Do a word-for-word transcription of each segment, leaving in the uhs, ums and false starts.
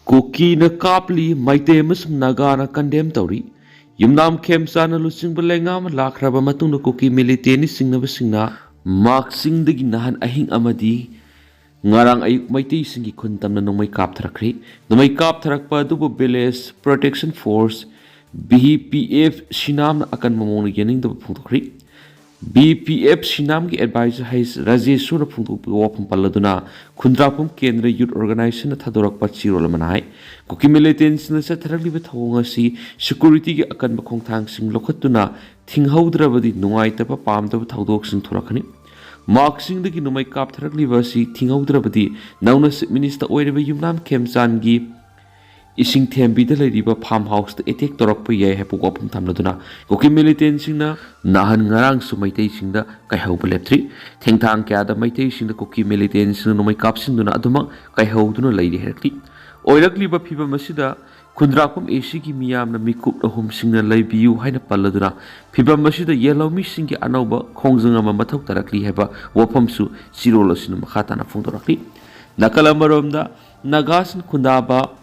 ꯀꯨꯀꯤꯅ ꯀꯥꯞꯂꯤ, ꯃꯩꯇꯩ ꯑꯃꯁꯨꯡ ꯅꯥꯒꯥꯅ ꯀꯟꯗꯦꯝ ꯇꯧꯔꯤ꯫ ꯌꯨꯝꯅꯥꯝ ꯈꯦꯝꯆꯥꯟꯅ ꯂꯨꯆꯤꯡꯕ ꯂꯩꯉꯥꯛ ꯑꯃ ꯂꯥꯛꯈ꯭ꯔꯕ ꯃꯇꯨꯡꯗ ꯀꯨꯀꯤ ꯃꯤꯂꯤꯇꯦꯟꯅꯤ ꯆꯤꯡꯅꯕꯁꯤꯡꯅ ꯃꯥꯛꯆꯤꯡꯗꯒꯤ ꯅꯍꯥꯟ ꯑꯍꯤꯡ ꯑꯃꯗꯤ ꯉꯔꯥꯡ ꯑꯌꯨꯛ ꯃꯩꯇꯩꯁꯤꯡꯒꯤ ꯈꯨꯟ ꯇꯝꯅ ꯅꯣꯡꯃꯩ ꯀꯥꯞꯊꯔꯛꯈ꯭ꯔꯤ꯫ ꯅꯣꯡꯃꯩ ꯀꯥꯞꯊꯔꯛꯄ ꯑꯗꯨꯕꯨ village protection force, V P F, ꯁꯤꯅꯥꯝꯅ ꯑꯀꯟꯕ ꯃꯑꯣꯡꯗ ꯌꯥꯅꯤꯡꯗꯕ ꯐꯣꯡꯗꯣꯛꯈ꯭ꯔꯤ꯫ ꯚꯤ ꯄꯤ ꯑꯦꯐ ꯁꯤꯅꯥꯝꯒꯤ ꯑꯦꯗꯚꯥꯏꯖꯔ ꯍꯩꯁ ꯔꯥꯖꯦꯁꯣꯔꯅ ꯐꯣꯡꯗꯣꯛꯄ ꯋꯥꯐꯝ ꯄꯜꯂꯗꯨꯅ, ꯈꯨꯟꯗ꯭ꯔꯥꯛꯄꯝ ꯀꯦꯟꯗ꯭ꯔ ꯌꯨꯠ ꯑꯣꯔꯒꯅꯥꯏꯖꯦꯁꯟꯅ ꯊꯥꯗꯣꯔꯛꯄ ꯆꯦꯔꯣꯜ ꯑꯃꯅ ꯍꯥꯏ, ꯀꯨꯀꯤ ꯃꯤꯂꯤꯇꯦꯟꯁꯤꯡꯅ ꯆꯠꯊꯔꯛꯂꯤꯕ ꯊꯧꯑꯣꯡ ꯑꯁꯤ ꯁꯦꯀ꯭ꯌꯨꯔꯤꯇꯤꯒꯤ ꯑꯀꯟꯕ ꯈꯣꯡꯊꯥꯡꯁꯤꯡ ꯂꯧꯈꯠꯇꯨꯅ ꯊꯤꯡꯍꯧꯗ꯭ꯔꯕꯗꯤ ꯅꯨꯡꯉꯥꯏꯇꯕ ꯄꯥꯝꯗꯕ ꯊꯧꯗꯣꯛꯁꯤꯡ ꯊꯣꯔꯛꯀꯅꯤ꯫ ꯃꯥꯛꯆꯤꯡꯗꯒꯤ ꯅꯣꯡꯃꯩ ꯀꯥꯞꯊꯔꯛꯂꯤꯕ ꯑꯁꯤ ꯊꯤꯡꯍꯧꯗ꯭ꯔꯕꯗꯤ ꯅꯧꯅ ꯆꯤꯐ ꯃꯤꯅꯤꯁꯇꯔ ꯑꯣꯏꯔꯤꯕ ꯌꯨꯝꯅꯥꯝ ꯈꯦꯝꯆꯥꯟꯒꯤ ꯏꯁꯤꯡ ꯊꯦꯝꯕꯤꯗ ꯂꯩꯔꯤꯕ ꯐꯥꯔꯝ ꯍꯥꯎꯁꯇ ꯑꯦꯇꯦꯛ ꯇꯧꯔꯛꯄ ꯌꯥꯏ ꯍꯥꯏꯕ ꯋꯥꯐꯝ ꯊꯝꯂꯗꯨꯅ, ꯀꯨꯀꯤ ꯃꯤꯂꯤꯇꯦꯟꯁꯤꯡꯅ ꯅꯍꯥꯟ ꯉꯔꯥꯡꯁꯨ ꯃꯩꯇꯩꯁꯤꯡꯗ ꯀꯥꯏꯍꯧꯕ ꯂꯦꯞꯇ꯭ꯔꯤ꯫ ꯊꯦꯡꯊꯥꯡ ꯀꯌꯥꯗ ꯃꯩꯇꯩꯁꯤꯡꯗ ꯀꯨꯀꯤ ꯃꯤꯂꯤꯇꯦꯟꯁꯤꯡꯅ ꯅꯣꯡꯃꯩ ꯀꯥꯞꯁꯤꯟꯗꯨꯅ ꯑꯗꯨꯃꯛ ꯀꯥꯏꯍꯧꯗꯨꯅ ꯂꯩꯔꯤ ꯍꯥꯏꯔꯛꯂꯤ꯫ ꯑꯣꯏꯔꯛꯂꯤꯕ ꯐꯤꯚꯝ ꯑꯁꯤꯗ ꯈꯨꯟꯗ꯭ꯔꯥꯛꯄꯝ ꯑꯦ ꯁꯤꯒꯤ ꯃꯤꯌꯥꯝꯅ ꯃꯤꯀꯨꯞ ꯑꯍꯨꯝꯁꯤꯡꯅ ꯂꯩꯕꯤꯌꯨ ꯍꯥꯏꯅ ꯄꯜꯂꯗꯨꯅ, ꯐꯤꯚꯝ ꯑꯁꯤꯗ ꯌꯦꯜꯍꯧꯃꯤꯁꯤꯡꯒꯤ ꯑꯅꯧꯕ ꯈꯣꯡꯖꯪ ꯑꯃ ꯃꯊꯧ ꯇꯥꯔꯛꯂꯤ ꯍꯥꯏꯕ ꯋꯥꯐꯝꯁꯨ ꯆꯤꯔꯣꯜ ꯑꯁꯤꯅ ꯃꯈꯥ ꯇꯥꯅ ꯐꯣꯡꯗꯣꯔꯛꯂꯤ꯫ ꯅꯥꯀꯜ ꯑꯃꯔꯣꯝꯗ, ꯅꯥꯒꯥꯁꯤꯡ ꯈꯨꯟꯗꯥꯕ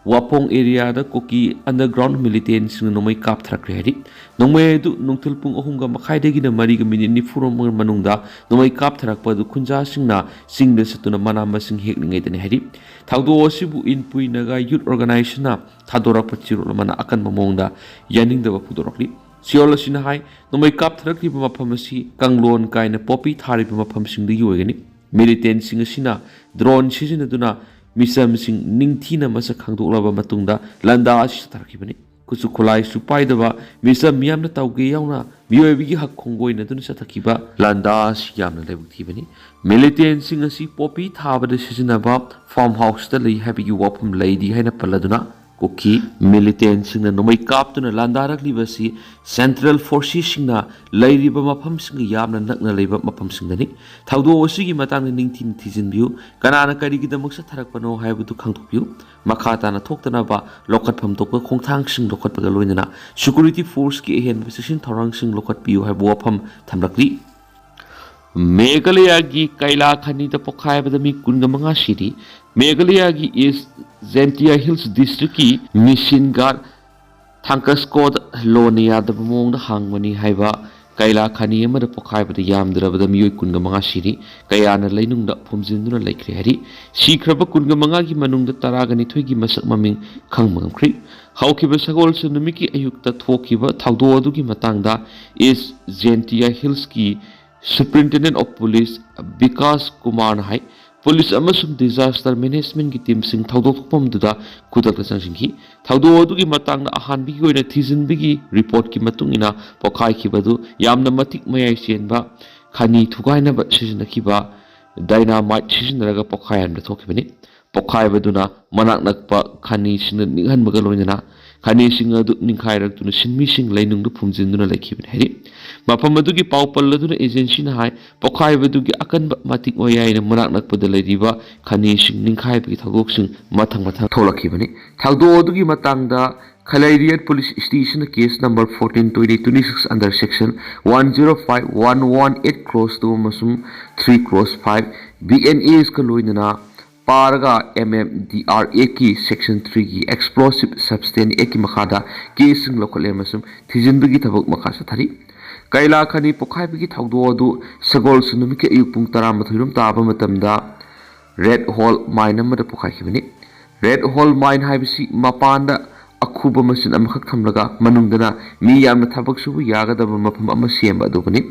ꯋꯥꯐꯣꯡ ꯑꯦꯔꯤꯌꯥꯗ ꯀꯨꯀꯤ ꯑꯟꯗꯔꯒ꯭ꯔꯥꯎꯟ ꯃꯤꯂꯤꯇꯦꯟꯁꯤꯡꯅ ꯅꯣꯡꯃꯩ ꯀꯥꯞꯊꯔꯛꯈ꯭ꯔꯦ ꯍꯥꯏꯔꯤ꯫ ꯅꯣꯡꯃꯩ ꯑꯗꯨ ꯅꯨꯡꯊꯤꯜ ꯄꯨꯡ ꯑꯍꯨꯝꯒ ꯃꯈꯥꯏꯗꯒꯤꯅ ꯃꯔꯤꯒ ꯃꯤꯅꯤꯠ ꯅꯤꯐꯨ ꯔꯣꯝ ꯃꯅꯨꯡꯗ ꯅꯣꯡꯃꯩ ꯀꯥꯞꯊꯔꯛꯄ ꯑꯗꯨ ꯈꯨꯟꯖꯥꯁꯤꯡꯅ ꯆꯤꯡꯗ ꯆꯠꯇꯨꯅ ꯃꯅꯥ ꯃꯁꯤꯡ ꯍꯦꯛꯂꯤꯉꯩꯗꯅꯤ ꯍꯥꯏꯔꯤ꯫ ꯊꯧꯗꯣꯛ ꯑꯁꯤꯕꯨ ꯏꯟꯄꯨꯏ ꯅꯥꯒꯥ ꯌꯨꯠ ꯑꯣꯔꯒꯅꯥꯏꯖꯦꯁꯟꯅ ꯊꯥꯗꯣꯔꯛꯄ ꯆꯦꯔꯣꯜ ꯑꯃꯅ ꯑꯀꯟꯕ ꯃꯑꯣꯡꯗ ꯌꯥꯅꯤꯡꯗꯕ ꯐꯣꯡꯗꯣꯔꯛꯂꯤ꯫ ꯆꯦꯔꯣꯜ ꯑꯁꯤꯅ ꯍꯥꯏ, ꯅꯣꯡꯃꯩ ꯀꯥꯞꯊꯔꯛꯂꯤꯕ ꯃꯐꯝ ꯑꯁꯤ ꯀꯥꯡꯂꯣꯟ ꯀꯥꯏꯅ ꯄꯣꯄꯤ ꯊꯥꯔꯤꯕ ꯃꯐꯝꯁꯤꯡꯗꯒꯤ ꯑꯣꯏꯒꯅꯤ꯫ ꯃꯤꯂꯤꯇꯦꯟꯁꯤꯡ ꯑꯁꯤꯅ ꯗ꯭ꯔꯣꯟ ꯁꯤꯖꯤꯟꯅꯗꯨꯅ ꯃꯤꯆꯝꯁꯤꯡ ꯅꯤꯡꯊꯤꯅ ꯃꯁꯛ ꯈꯪꯗꯣꯛꯂꯕ ꯃꯇꯨꯡꯗ ꯂꯥꯟꯗꯥ ꯑꯁꯤ ꯆꯠꯊꯔꯛꯈꯤꯕꯅꯤ꯫ ꯈꯨꯠꯁꯨ ꯈꯨꯠꯂꯥꯏꯁꯨ ꯄꯥꯏꯗꯕ ꯃꯤꯆꯝ ꯃꯤꯌꯥꯝꯅ ꯇꯧꯒꯦ ꯌꯥꯎꯅ ꯃꯤꯑꯣꯏꯕꯒꯤ ꯍꯛ ꯈꯣꯡꯒꯣꯏꯅꯗꯨꯅ ꯆꯠꯊꯈꯤꯕ ꯂꯥꯟꯗꯥ ꯑꯁꯤ ꯌꯥꯝꯅ ꯂꯥꯏꯕꯛ ꯊꯤꯕꯅꯤ꯫ ꯃꯤꯂꯤꯇꯦꯟꯁꯤꯡ ꯑꯁꯤ ꯄꯣꯄꯤ ꯊꯥꯕꯗ ꯁꯤꯖꯤꯟꯅꯕ ꯐꯥꯔꯝ ꯍꯥꯎꯁꯇ ꯂꯩ ꯍꯥꯏꯕꯒꯤ ꯋꯥꯐꯝ ꯂꯩꯔꯤ ꯍꯥꯏꯅ ꯄꯜꯂꯗꯨꯅ, ꯀꯨꯀꯤ ꯃꯤꯂꯤꯇꯦꯟꯁꯤꯡꯅ ꯅꯣꯡꯃꯩ ꯀꯥꯞꯇꯨꯅ ꯂꯥꯟꯗꯥꯔꯛꯂꯤꯕ ꯑꯁꯤ ꯁꯦꯟꯇ꯭ꯔꯦꯜ ꯐꯣꯔꯁꯦꯁꯁꯤꯡꯅ ꯂꯩꯔꯤꯕ ꯃꯐꯝꯁꯤꯡꯒ ꯌꯥꯝꯅ ꯅꯛꯅ ꯂꯩꯕ ꯃꯐꯝꯁꯤꯡꯗꯅꯤ꯫ ꯊꯧꯗꯣꯛ ꯑꯁꯤꯒꯤ ꯃꯇꯥꯡꯗ ꯅꯤꯡꯊꯤꯅ ꯊꯤꯖꯤꯟꯕꯤꯌꯨ꯫ ꯀꯅꯥꯅ ꯀꯔꯤꯒꯤꯗꯃꯛ ꯆꯠꯊꯔꯛꯄꯅꯣ ꯍꯥꯏꯕꯗꯨ ꯈꯪꯗꯣꯛꯄꯤꯌꯨ꯫ ꯃꯈꯥ ꯇꯥꯅ ꯊꯣꯛꯇꯅꯕ ꯂꯧꯈꯠꯐꯝ ꯊꯣꯛꯄ ꯈꯣꯡꯊꯥꯡꯁꯤꯡ ꯂꯧꯈꯠꯄꯒ ꯂꯣꯏꯅꯅ ꯁꯦꯀ꯭ꯌꯨꯔꯤꯇꯤ ꯐꯣꯔꯁꯀꯤ ꯑꯍꯦꯟꯕ ꯆꯦꯛꯁꯤꯟ ꯊꯧꯔꯥꯡꯁꯤꯡ ꯂꯧꯈꯠꯄꯤꯌꯨ ꯍꯥꯏꯕ ꯋꯥꯐꯝ ꯊꯝꯂꯛꯂꯤ꯫ ꯃꯦꯘꯥꯂꯌꯥꯒꯤ ꯀꯩꯂꯥ ꯈꯅꯤꯗ ꯄꯣꯈꯥꯏꯕꯗ ꯃꯤ ꯀꯨꯟꯒ ꯃꯉꯥ ꯁꯤꯔꯤ꯫ ꯃꯦꯘꯥꯂꯌꯥꯒꯤ ꯏꯁ ꯖꯦꯟꯇꯤꯌꯥ ꯍꯤꯜꯁ ꯗꯤꯁꯇ꯭ꯔꯤꯛꯀꯤ ꯃꯤꯁꯤꯟ ꯒꯥꯔꯗ ꯊꯥꯡꯀꯁꯀꯣꯗ ꯂꯣꯟꯅ ꯌꯥꯗꯕ ꯃꯑꯣꯡꯗ ꯍꯥꯡꯕꯅꯤ ꯍꯥꯏꯕ ꯀꯩꯂꯥ ꯈꯅꯤ ꯑꯃꯗ ꯄꯣꯈꯥꯏꯕꯗ ꯌꯥꯝꯗ꯭ꯔꯕꯗ ꯃꯤꯑꯣꯏ ꯀꯨꯟꯒ ꯃꯉꯥ ꯁꯤꯔꯤ, ꯀꯌꯥꯅ ꯂꯩꯅꯨꯡꯗ ꯐꯨꯝꯖꯤꯟꯗꯨꯅ ꯂꯩꯈ꯭ꯔꯦ ꯍꯥꯏꯔꯤ꯫ ꯁꯤꯈ꯭ꯔꯕ ꯀꯨꯟꯒ ꯃꯉꯥꯒꯤ ꯃꯅꯨꯡꯗ ꯇꯔꯥꯒ ꯅꯤꯊꯣꯏꯒꯤ ꯃꯁꯛ ꯃꯃꯤꯡ ꯈꯪꯕ ꯉꯝꯈ꯭ꯔꯤ꯫ ꯍꯧꯈꯤꯕ ꯁꯒꯣꯜꯁꯦꯟ ꯅꯨꯃꯤꯠꯀꯤ ꯑꯌꯨꯛꯇ ꯊꯣꯛꯈꯤꯕ ꯊꯧꯗꯣꯛ ꯑꯗꯨꯒꯤ ꯃꯇꯥꯡꯗ ꯏꯁ ꯖꯦꯟꯇꯤꯌꯥ ꯍꯤꯜꯁꯀꯤ Superintendent of Police ꯕꯤꯀꯥꯁ ꯀꯨꯃꯥꯔꯅ ꯍꯥꯏ, ꯄꯨꯂꯤꯁ ꯑꯃꯁꯨꯡ disaster managementꯀꯤ teamꯁꯤꯡ ꯊꯧꯗꯣꯛ ꯊꯣꯛꯐꯝꯗꯨꯗ ꯈꯨꯗꯛꯇ ꯆꯪꯁꯤꯟꯈꯤ꯫ ꯊꯧꯗꯣꯛ ꯑꯗꯨꯒꯤ ꯃꯇꯥꯡꯗ ꯑꯍꯥꯟꯕꯒꯤ ꯑꯣꯏꯅ ꯊꯤꯖꯤꯟꯕꯒꯤ ꯔꯤꯄꯣꯔꯠꯀꯤ ꯃꯇꯨꯡ ꯏꯟꯅ ꯄꯣꯈꯥꯏꯈꯤꯕ ꯑꯗꯨ ꯌꯥꯝꯅ ꯃꯇꯤꯛ ꯃꯌꯥꯏ ꯆꯦꯟꯕ ꯈꯅꯤ ꯊꯨꯒꯥꯏꯅꯕ ꯁꯤꯖꯤꯟꯅꯈꯤꯕ dynamite ꯁꯤꯖꯤꯟꯅꯔꯒ ꯄꯣꯈꯥꯏꯍꯟꯕ ꯊꯣꯛꯈꯤꯕꯅꯤ꯫ ꯄꯣꯈꯥꯏꯕꯗꯨꯅ ꯃꯅꯥꯛ ꯅꯛꯄ ꯈꯅꯤꯁꯤꯡꯅ ꯅꯤꯛꯍꯟꯕꯒ ꯂꯣꯏꯅꯅ ꯈꯅꯤꯁꯤꯡ ꯑꯗꯨ ꯅꯤꯡꯈꯥꯏꯔꯛꯇꯨꯅ ꯁꯤꯟꯃꯤꯁꯤꯡ ꯂꯩꯅꯨꯡꯗ ꯐꯨꯝꯖꯤꯟꯗꯨꯅ ꯂꯩꯈꯤꯕꯅꯤ ꯍꯥꯏꯔꯤ꯫ ꯃꯐꯝ ꯑꯗꯨꯒꯤ ꯄꯥꯎ ꯄꯜꯂꯗꯨꯅ agencyꯅ ꯍꯥꯏ, ꯄꯣꯈꯥꯏꯕꯗꯨꯒꯤ ꯑꯀꯟꯕ ꯃꯇꯤꯛ ꯃꯌꯥꯏꯅ ꯃꯅꯥꯛ ꯅꯛꯄꯗ ꯂꯩꯔꯤꯕ ꯈꯅꯤꯁꯤꯡ ꯅꯤꯡꯈꯥꯏꯕꯒꯤ ꯊꯧꯗꯣꯛꯁꯤꯡ ꯃꯊꯪ ꯃꯊꯪ ꯊꯣꯛꯂꯛꯈꯤꯕꯅꯤ꯫ ꯊꯧꯗꯣꯛ ꯑꯗꯨꯒꯤ ꯃꯇꯥꯡꯗ Khalairiat Police Station case number fourteen twenty twenty six under section one zero five one one eight clause two ꯑꯃꯁꯨꯡ three clause five, BNAsꯀ ꯂꯣꯏꯅꯅ ꯄꯥꯔꯒ MMDR Actꯀꯤ section threeꯒꯤ Explosive Substance Actꯀꯤ ꯃꯈꯥꯗ caseꯁꯤꯡ ꯂꯧꯈꯠꯂꯦ ꯑꯃꯁꯨꯡ ꯊꯤꯖꯤꯟꯕꯒꯤ ꯊꯕꯛ ꯃꯈꯥ ꯆꯠꯊꯔꯤ꯫ ꯀꯩꯂꯥ ꯈꯅꯤ ꯄꯣꯈꯥꯏꯕꯒꯤ ꯊꯧꯗꯣꯛ ꯑꯗꯨ ꯁꯒꯣꯜꯁꯦꯟ ꯅꯨꯃꯤꯠꯀꯤ ꯑꯌꯨꯛ ꯄꯨꯡ ꯇꯔꯥꯃꯥꯊꯣꯏ ꯔꯣꯝ ꯇꯥꯕ ꯃꯇꯝꯗ red hole mine ꯑꯃꯗ ꯄꯣꯈꯥꯏꯈꯤꯕꯅꯤ꯫ Red hole mine ꯍꯥꯏꯕꯁꯤ ꯃꯄꯥꯟꯗ ꯑꯈꯨꯕ ꯃꯆꯤꯟ ꯑꯃꯈꯛ ꯊꯝꯂꯒ ꯃꯅꯨꯡꯗꯅ ꯃꯤ ꯌꯥꯝꯅ ꯊꯕꯛ ꯁꯨꯕ ꯌꯥꯒꯗꯕ ꯃꯐꯝ ꯑꯃ ꯁꯦꯝꯕ ꯑꯗꯨꯕꯨꯅꯤ꯫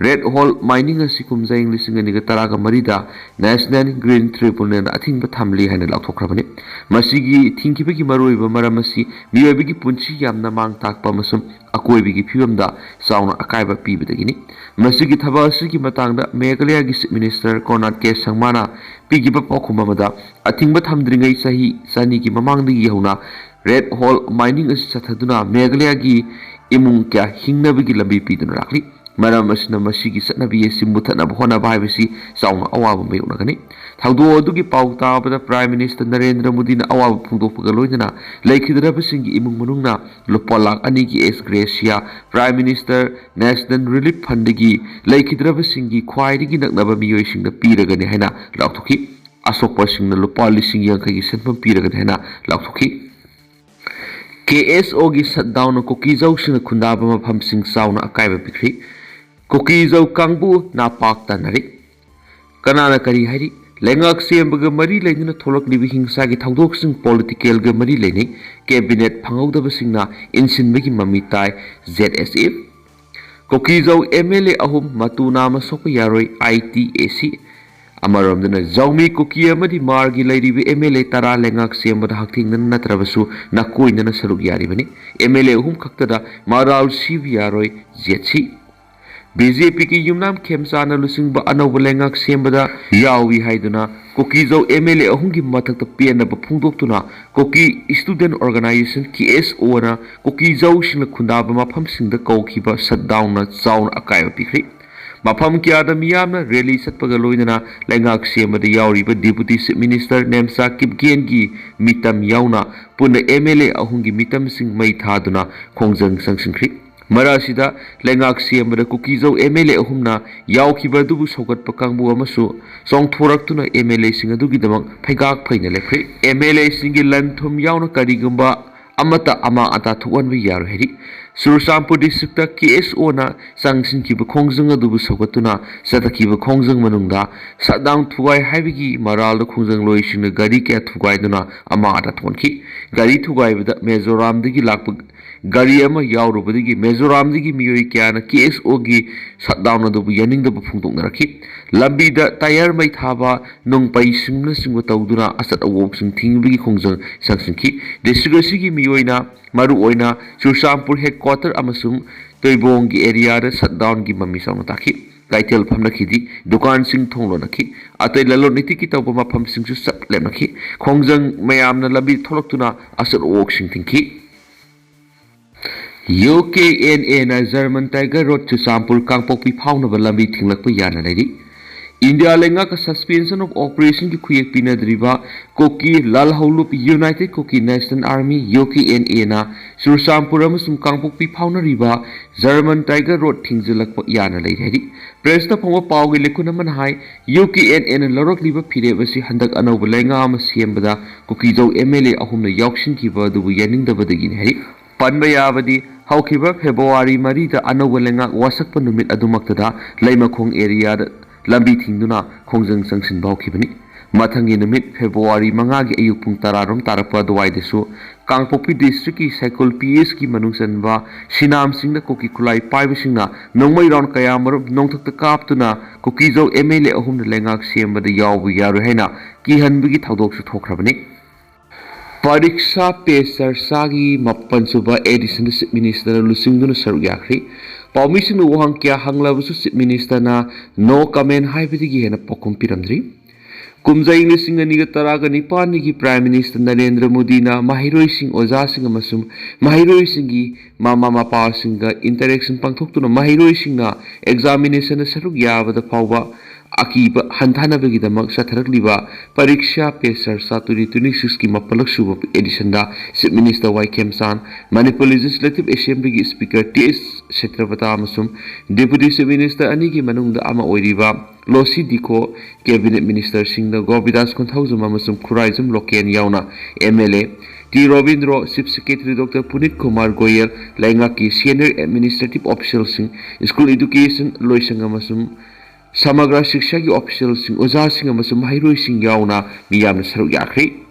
Red hole mining ꯑꯁꯤ ꯀꯨꯝꯖꯥ ꯏꯪ ꯂꯤꯁꯤꯡ ꯑꯅꯤꯒ ꯇꯔꯥꯒ ꯃꯔꯤꯗ National Green Tribunalꯅ ꯑꯊꯤꯡꯕ ꯊꯝꯂꯤ ꯍꯥꯏꯅ ꯂꯥꯎꯊꯣꯛꯈ꯭ꯔꯕꯅꯤ꯫ ꯃꯁꯤꯒꯤ ꯊꯤꯡꯈꯤꯕꯒꯤ ꯃꯔꯨꯑꯣꯏꯕ ꯃꯔꯝ ꯑꯁꯤ ꯃꯤꯑꯣꯏꯕꯒꯤ ꯄꯨꯟꯁꯤ ꯌꯥꯝꯅ ꯃꯥꯡ ꯇꯥꯛꯄ ꯑꯃꯁꯨꯡ ꯑꯀꯣꯏꯕꯒꯤ ꯐꯤꯕꯝꯗ ꯆꯥꯎꯅ ꯑꯀꯥꯏꯕ ꯄꯤꯕꯗꯒꯤꯅꯤ꯫ ꯃꯁꯤꯒꯤ ꯊꯕꯛ ꯑꯁꯤꯒꯤ ꯃꯇꯥꯡꯗ ꯃꯦꯘꯥꯂꯌꯥꯒꯤ Chief Minister Conrad K ꯁꯪꯃꯥꯅ ꯄꯤꯈꯤꯕ ꯄꯥꯎꯈꯨꯝ ꯑꯃꯗ, ꯑꯊꯤꯡꯕ ꯊꯝꯗ꯭ꯔꯤꯉꯩ ꯆꯍꯤ ꯆꯅꯤꯒꯤ ꯃꯃꯥꯡꯗꯒꯤ ꯍꯧꯅ red hole mining ꯑꯁꯤ ꯆꯠꯊꯗꯨꯅ ꯃꯦꯘꯥꯂꯌꯥꯒꯤ ꯏꯃꯨꯡ ꯀꯌꯥ ꯍꯤꯡꯅꯕꯒꯤ ꯂꯝꯕꯤ ꯄꯤꯗꯨꯅ ꯂꯥꯛꯂꯤ꯫ ꯃꯔꯝ ꯑꯁꯤꯅ ꯃꯁꯤꯒꯤ ꯆꯠꯅꯕꯤ ꯑꯁꯤ ꯃꯨꯊꯠꯅꯕ ꯍꯣꯠꯅꯕ ꯍꯥꯏꯕꯁꯤ ꯆꯥꯎꯅ ꯑꯋꯥꯕ ꯃꯥꯌꯣꯛꯅꯒꯅꯤ꯫ ꯊꯧꯗꯣꯛ ꯑꯗꯨꯒꯤ ꯄꯥꯎ ꯇꯥꯕꯗ Prime Minister ꯅꯔꯦꯟꯗ꯭ꯔ ꯃꯣꯗꯤꯅ ꯑꯋꯥꯕ ꯐꯣꯡꯗꯣꯛꯄꯒ ꯂꯣꯏꯅꯅ ꯂꯩꯈꯤꯗ꯭ꯔꯕꯁꯤꯡꯒꯤ ꯏꯃꯨꯡ ꯃꯅꯨꯡꯅ ꯂꯨꯄꯥ ꯂꯥꯈ ꯑꯅꯤꯒꯤ ex gratia Prime Minister National Relief Fundꯗꯒꯤ ꯂꯩꯈꯤꯗ꯭ꯔꯕꯁꯤꯡꯒꯤ ꯈ꯭ꯋꯥꯏꯗꯒꯤ ꯅꯛꯅꯕ ꯃꯤꯑꯣꯏꯁꯤꯡꯗ ꯄꯤꯔꯒꯅꯤ ꯍꯥꯏꯅ ꯂꯥꯎꯊꯣꯛꯈꯤ꯫ ꯑꯁꯣꯛꯄꯁꯤꯡꯅ ꯂꯨꯄꯥ ꯂꯤꯁꯤꯡ ꯌꯥꯡꯈꯩꯒꯤ ꯁꯦꯟꯐꯝ ꯄꯤꯔꯒꯅꯤ ꯍꯥꯏꯅ ꯂꯥꯎꯊꯣꯛꯈꯤ꯫ ꯀꯦ ꯑꯦꯁ ꯑꯣꯒꯤ ꯁꯠꯗꯥꯎꯟꯅ ꯀꯨꯀꯤꯖꯧꯁꯤꯡꯅ ꯈꯨꯟꯗꯥꯕ ꯃꯐꯝꯁꯤꯡ ꯆꯥꯎꯅ ꯑꯀꯥꯏꯕ ꯄꯤꯈ꯭ꯔꯤ꯫ ꯀꯨꯀꯤꯖꯧ ꯀꯥꯡꯕꯨ ꯅꯥꯄꯥꯛ ꯇꯥꯅꯔꯤ꯫ ꯀꯅꯥꯅ ꯀꯔꯤ ꯍꯥꯏꯔꯤ? ꯂꯩꯉꯥꯛ ꯁꯦꯝꯕꯒ ꯃꯔꯤ ꯂꯩꯅꯅ ꯊꯣꯛꯂꯛꯂꯤꯕ ꯍꯤꯡꯁꯥꯒꯤ ꯊꯧꯗꯣꯛꯁꯤꯡ ꯄꯣꯂꯤꯇꯤꯀꯦꯜꯒ ꯃꯔꯤ ꯂꯩꯅꯩ꯫ ꯀꯦꯕꯤꯅꯦꯠ ꯐꯪꯍꯧꯗꯕꯁꯤꯡꯅ ꯏꯟꯁꯤꯟꯕꯒꯤ ꯃꯃꯤ ꯇꯥꯏ꯫ J S F. ꯀꯨꯀꯤꯖꯧ ꯑꯦꯝ ꯑꯦꯜ ꯑꯦ ꯑꯍꯨꯝ ꯃꯇꯨ ꯅꯥꯝꯃ ꯁꯣꯛꯄ ꯌꯥꯔꯣꯏ꯫ ꯑꯥꯏ ꯇꯤ ꯑꯦ ꯁꯤ꯫ ꯑꯃꯔꯣꯝꯗꯅ ꯖꯧꯃꯤ ꯀꯨꯀꯤ ꯑꯃꯗꯤ ꯃꯥꯔꯒꯤ ꯂꯩꯔꯤꯕ ꯑꯦꯝ ꯑꯦꯜ ꯑꯦ ꯇꯔꯥ ꯂꯩꯉꯥꯛ ꯁꯦꯝꯕꯗ ꯍꯛꯊꯦꯡꯅꯅ ꯅꯠꯇ꯭ꯔꯕꯁꯨ ꯅꯥꯀꯣꯏꯅꯅ ꯁꯔꯨꯛ ꯌꯥꯔꯤꯕꯅꯤ꯫ ꯑꯦꯝ ꯑꯦꯜ ꯑꯦ ꯑꯍꯨꯝ ꯈꯛꯇꯗ ꯃꯔꯥꯜ ꯁꯤꯕ ꯌꯥꯔꯣꯏ꯫ ꯖꯦꯠ ꯁꯤ꯫ ꯕꯤ ꯖꯦ ꯄꯤꯒꯤ ꯌꯨꯝꯅꯥꯝ ꯈꯦꯝꯆꯥꯅ ꯂꯨꯆꯤꯡꯕ ꯑꯅꯧꯕ ꯂꯩꯉꯥꯛ ꯁꯦꯝꯕꯗ ꯌꯥꯎꯏ ꯍꯥꯏꯗꯨꯅ ꯀꯨꯀꯤꯖꯧ ꯑꯦꯝ ꯑꯦꯜ ꯑꯦ ꯑꯍꯨꯝꯒꯤ ꯃꯊꯛꯇ ꯄꯦꯟꯗꯕ ꯐꯣꯡꯗꯣꯛꯇꯨꯅ ꯀꯨꯀꯤ ꯁ꯭ꯇꯨꯗꯦꯟꯠ ꯑꯣꯔꯒꯅꯥꯏꯖꯦꯁꯟ, ꯀꯦ ꯑꯦꯁ ꯑꯣꯅ ꯀꯨꯀꯤꯖꯧꯁꯤꯡꯅ ꯈꯨꯟꯗꯥꯕ ꯃꯐꯝꯁꯤꯡꯗ ꯀꯧꯈꯤꯕ ꯁꯠꯗꯥꯎꯟꯅ ꯆꯥꯎꯅ ꯑꯀꯥꯏꯕ ꯄꯤꯈ꯭ꯔꯤ꯫ ꯃꯐꯝ ꯀꯌꯥꯗ ꯃꯤꯌꯥꯝꯅ ꯔꯦꯂꯤ ꯆꯠꯄꯒ ꯂꯣꯏꯅꯅ ꯂꯩꯉꯥꯛ ꯁꯦꯝꯕꯗ ꯌꯥꯎꯔꯤꯕ ꯗꯤꯄꯨꯇꯤ ꯆꯤꯐ ꯃꯤꯅꯤꯁꯇꯔ ꯅꯦꯝꯆꯥ ꯀꯤꯞꯒꯦꯟꯒꯤ ꯃꯤꯇꯝ ꯌꯥꯎꯅ ꯄꯨꯟꯅ ꯑꯦꯝ ꯑꯦꯜ ꯑꯦ ꯑꯍꯨꯝꯒꯤ ꯃꯤꯇꯝꯁꯤꯡ ꯃꯩ ꯊꯥꯗꯨꯅ ꯈꯣꯡꯖꯪ ꯆꯪꯁꯤꯟꯈ꯭ꯔꯤ꯫ ꯃꯔꯛ ꯑꯁꯤꯗ ꯂꯩꯉꯥꯛ ꯁꯦꯝꯕꯗ ꯀꯨꯀꯤꯖꯧ ꯑꯦꯝ ꯑꯦꯜ ꯑꯦ ꯑꯍꯨꯝꯅ ꯌꯥꯎꯈꯤꯕ ꯑꯗꯨꯕꯨ ꯁꯧꯒꯠꯄ ꯀꯥꯡꯕꯨ ꯑꯃꯁꯨ ꯆꯣꯡꯊꯣꯔꯛꯇꯨꯅ ꯑꯦꯝ ꯑꯦꯜ ꯑꯦꯁꯤꯡ ꯑꯗꯨꯒꯤꯗꯃꯛ ꯐꯩꯒꯥꯛ ꯐꯩꯅ ꯂꯦꯞꯈ꯭ꯔꯤ꯫ ꯑꯦꯝ ꯑꯦꯜ ꯑꯦꯁꯤꯡꯒꯤ ꯂꯟ ꯊꯨꯝ ꯌꯥꯎꯅ ꯀꯔꯤꯒꯨꯝꯕ ꯑꯃꯠꯇ ꯑꯃꯥꯡ ꯑꯇꯥ ꯊꯣꯛꯍꯟꯕ ꯌꯥꯔꯣꯏ ꯍꯥꯏꯔꯤ꯫ ꯆꯨꯔꯆꯥꯟꯄꯨꯔ ꯗꯤꯁꯇ꯭ꯔꯤꯛꯇ ꯀꯦ ꯑꯦꯁ ꯑꯣꯅ ꯆꯪꯁꯤꯟꯈꯤꯕ ꯈꯣꯡꯖꯪ ꯑꯗꯨꯕꯨ ꯁꯧꯒꯠꯇꯨꯅ ꯆꯠꯊꯈꯤꯕ ꯈꯣꯡꯖꯪ ꯃꯅꯨꯡꯗ ꯁꯠꯗꯥꯎꯟ ꯊꯨꯒꯥꯏ ꯍꯥꯏꯕꯒꯤ ꯃꯔꯥꯜꯗ ꯈꯣꯡꯖꯪꯂꯣꯏꯁꯤꯡꯅ ꯒꯥꯔꯤ ꯀꯌꯥ ꯊꯨꯒꯥꯏꯗꯨꯅ ꯑꯃꯥꯡ ꯑꯇꯥ ꯊꯣꯛꯍꯟꯈꯤ꯫ ꯒꯥꯔꯤ ꯊꯨꯒꯥꯏꯕꯗ ꯃꯤꯖꯣꯔꯥꯝꯗꯒꯤ ꯂꯥꯛꯄ ꯒꯥꯔꯤ ꯑꯃ ꯌꯥꯎꯔꯨꯕꯗꯒꯤ ꯃꯤꯖꯣꯔꯥꯝꯗꯒꯤ ꯃꯤꯑꯣꯏ ꯀꯌꯥꯅ ꯀꯦ ꯑꯦꯁ ꯑꯣꯒꯤ ꯁꯠꯗꯥꯎꯟ ꯑꯗꯨꯕꯨ ꯌꯥꯅꯤꯡꯗꯕ ꯐꯣꯡꯗꯣꯛꯅꯔꯛꯈꯤ꯫ ꯂꯝꯕꯤꯗ ꯇꯥꯌꯔ ꯃꯩ ꯊꯥꯕ, ꯅꯣꯡꯄꯩꯁꯤꯡꯅꯆꯤꯡꯕ ꯇꯧꯗꯨꯅ ꯑꯆꯠ ꯑꯋꯣꯛꯁꯤꯡ ꯊꯤꯡꯕꯒꯤ ꯈꯣꯡꯖꯪ ꯆꯪꯁꯤꯟꯈꯤ꯫ ꯗꯤꯁꯇ꯭ꯔꯤꯛ ꯑꯁꯤꯒꯤ ꯃꯤꯑꯣꯏꯅ ꯃꯔꯨꯑꯣꯏꯅ ꯆꯨꯔꯆꯥꯟꯄꯨꯔ ꯍꯦꯗꯀ꯭ꯋꯥꯇꯔ ꯑꯃꯁꯨꯡ ꯇꯣꯏꯕꯣꯡꯒꯤ ꯑꯦꯔꯤꯌꯥꯗ ꯁꯠꯗꯥꯎꯟꯒꯤ ꯃꯃꯤ ꯆꯥꯎꯅ ꯇꯥꯈꯤ꯫ ꯀꯩꯊꯦꯜ ꯐꯝꯅꯈꯤꯗꯦ, ꯗꯨꯀꯥꯟꯁꯤꯡ ꯊꯣꯡ ꯂꯣꯟꯅꯈꯤ꯫ ꯑꯇꯩ ꯂꯂꯣꯟ ꯏꯇꯤꯛꯀꯤ ꯇꯧꯕ ꯃꯐꯝꯁꯤꯡꯁꯨ ꯆꯞ ꯂꯦꯞꯅꯈꯤ꯫ ꯈꯣꯡꯖꯪ ꯃꯌꯥꯝꯅ ꯂꯝꯕꯤ ꯊꯣꯛꯂꯛꯇꯨꯅ ꯑꯆꯠ ꯑꯋꯣꯛꯁꯤꯡ ꯊꯤꯡꯈꯤ꯫ ꯌꯨ ꯀꯦ ꯑꯦꯟ ꯑꯦꯅ German tiger road Churachandpur Kangpokpi ꯐꯥꯎꯅꯕ ꯂꯝꯕꯤ ꯊꯤꯡꯂꯛꯄ ꯌꯥꯅ ꯂꯩꯔꯤ꯫ ꯏꯟꯗꯤꯌꯥ ꯂꯩꯉꯥꯛꯀ Suspension of Operationꯒꯤ ꯈꯨꯌꯦꯛ ꯄꯤꯅꯗ꯭ꯔꯤꯕ ꯀꯨꯀꯤ ꯂꯥꯜꯍꯧꯂꯨꯞ United Kuki National Army, UKNAꯅ ꯆꯨꯔꯆꯥꯟꯄꯨꯔ ꯑꯃꯁꯨꯡ ꯀꯥꯡꯄꯣꯛꯄꯤ ꯐꯥꯎꯅꯔꯤꯕ German Tiger Road ꯊꯤꯡꯖꯤꯜꯂꯛꯄ ꯌꯥꯅ ꯂꯩꯔꯤ ꯍꯥꯏꯔꯤ꯫ Pressꯇ ꯐꯣꯡꯕ ꯄꯥꯎꯒꯤ ꯂꯤꯈꯨꯟ ꯑꯃꯅ ꯍꯥꯏ, UKNAꯅ ꯂꯧꯔꯛꯂꯤꯕ ꯐꯤꯔꯦꯞ ꯑꯁꯤ ꯍꯟꯗꯛ ꯑꯅꯧꯕ ꯂꯩꯉꯥꯛ ꯑꯃ ꯁꯦꯝꯕꯗ ꯀꯨꯀꯤꯖꯧ MLA ꯑꯍꯨꯝꯅ ꯌꯥꯎꯁꯤꯟꯈꯤꯕ ꯑꯗꯨꯕꯨ ꯌꯥꯅꯤꯡꯗꯕꯗꯒꯤꯅꯤ ꯍꯥꯏꯔꯤ꯫ ꯄꯟꯕ ꯌꯥꯕꯗꯤ, ꯍꯧꯈꯤꯕ February ꯃꯔꯤꯗ ꯑꯅꯧꯕ ꯂꯩꯉꯥꯛ ꯋꯥꯁꯛꯄ ꯅꯨꯃꯤꯠ ꯑꯗꯨꯃꯛꯇꯗ ꯂꯩꯃꯈꯣꯡ areaꯗ ꯂꯝꯕꯤ ꯊꯤꯡꯗꯨꯅ ꯈꯣꯡꯖꯪ ꯆꯪꯁꯤꯟꯕ ꯍꯧꯈꯤꯕꯅꯤ꯫ ꯃꯊꯪꯒꯤ ꯅꯨꯃꯤꯠ February ꯃꯉꯥꯒꯤ ꯑꯌꯨꯛ ꯄꯨꯡ ꯇꯔꯥꯔꯣꯝ ꯇꯥꯔꯛꯄ ꯑꯗꯨꯋꯥꯏꯗꯁꯨ ꯀꯥꯡꯄꯣꯛꯄꯤ districtꯀꯤ ꯁꯥꯏꯀꯨꯜ PSꯀꯤ ꯃꯅꯨꯡ ꯆꯟꯕ ꯁꯤꯅꯥꯝꯁꯤꯡꯗ ꯀꯨꯀꯤ ꯈꯨꯠꯂꯥꯏ ꯄꯥꯏꯕꯁꯤꯡꯅ ꯅꯣꯡꯃꯩ round ꯀꯌꯥꯃꯔꯨꯝ ꯅꯣꯡꯊꯛꯇ ꯀꯥꯞꯇꯨꯅ ꯀꯨꯀꯤꯖꯧ MLA ꯑꯍꯨꯝꯅ ꯂꯩꯉꯥꯛ ꯁꯦꯝꯕꯗ ꯌꯥꯎꯕ ꯌꯥꯔꯣꯏ ꯍꯥꯏꯅ ꯀꯤꯍꯟꯕꯒꯤ ꯊꯧꯗꯣꯛꯁꯨ ꯊꯣꯛꯈ꯭ꯔꯕꯅꯤ꯫ ꯄꯔꯤꯛꯁꯥ ꯄꯦ ꯆꯔꯆꯥꯒꯤ ꯃꯥꯄꯟꯁꯨꯕ editionꯗ Chief Ministerꯅ ꯂꯨꯆꯤꯡꯗꯨꯅ ꯁꯔꯨꯛ ꯌꯥꯈ꯭ꯔꯤ꯫ ꯄꯥꯎꯃꯤꯁꯤꯡꯅ ꯋꯥꯍꯪ ꯀꯌꯥ ꯍꯪꯂꯕꯁꯨ Chief Ministerꯅ no comment ꯍꯥꯏꯕꯗꯒꯤ ꯍꯦꯟꯅ ꯄꯥꯎꯈꯨꯝ ꯄꯤꯔꯝꯗ꯭ꯔꯤ꯫ ꯀꯨꯝꯖꯥ ꯏꯪ ꯂꯤꯁꯤꯡ ꯑꯅꯤꯒ ꯇꯔꯥꯒ ꯅꯤꯄꯥꯟꯒꯤ Prime Minister ꯅꯔꯦꯟꯗ꯭ꯔ ꯃꯣꯗꯤꯅ ꯃꯍꯩꯔꯣꯏꯁꯤꯡ, ꯑꯣꯖꯥꯁꯤꯡ ꯑꯃꯁꯨꯡ ꯃꯍꯩꯔꯣꯏꯁꯤꯡꯒꯤ ꯃꯃꯥ ꯃꯄꯥꯁꯤꯡꯒ interaction ꯄꯥꯡꯊꯣꯛꯇꯨꯅ ꯃꯍꯩꯔꯣꯏꯁꯤꯡꯅ examinationꯗ ꯁꯔꯨꯛ ꯌꯥꯕꯗ ꯐꯥꯎꯕ ꯑꯀꯤꯕ ꯍꯟꯊꯅꯕꯒꯤꯗꯃꯛ ꯆꯠꯊꯔꯛꯂꯤꯕ ꯄꯔꯤꯛꯁꯥ ꯄꯦ ꯆꯔꯆꯥ twenty twenty sixꯀꯤ ꯃꯥꯄꯜꯂꯛ ꯁꯨꯕ editionꯗ Chief Minister Y Khemchand, Manipur Legislative Assemblyꯒꯤ Speaker ꯇꯤ ꯑꯩꯆ ꯁꯇ꯭ꯌꯕ꯭ꯔꯇꯥ ꯑꯃꯁꯨꯡ Deputy Chief Minister ꯑꯅꯤꯒꯤ ꯃꯅꯨꯡꯗ ꯑꯃ ꯑꯣꯏꯔꯤꯕ ꯂꯣꯁꯤ ꯗꯤꯈꯣ, Cabinet Ministerꯁꯤꯡꯗ ꯒꯣꯕꯤꯗꯥꯁ ꯀꯣꯟꯊꯧꯖꯝ ꯑꯃꯁꯨꯡ ꯈꯨꯔꯥꯏꯖꯝ ꯂꯣꯀꯦꯟ ꯌꯥꯎꯅ MLA T Robindro, Chief Secretary Doctor Punit Kumar Goel, ꯂꯩꯉꯥꯛꯀꯤ senior administrative officialꯁꯤꯡ, school education ꯂꯣꯏꯁꯪ ꯑꯃꯁꯨꯡ ꯁꯃꯒ꯭ꯔ ꯁꯤꯛꯁꯥꯒꯤ officialꯁꯤꯡ, ꯑꯣꯖꯥꯁꯤꯡ ꯑꯃꯁꯨꯡ ꯃꯍꯩꯔꯣꯏꯁꯤꯡ ꯌꯥꯎꯅ ꯃꯤꯌꯥꯝꯅ ꯁꯔꯨꯛ ꯌꯥꯈ꯭ꯔꯤ꯫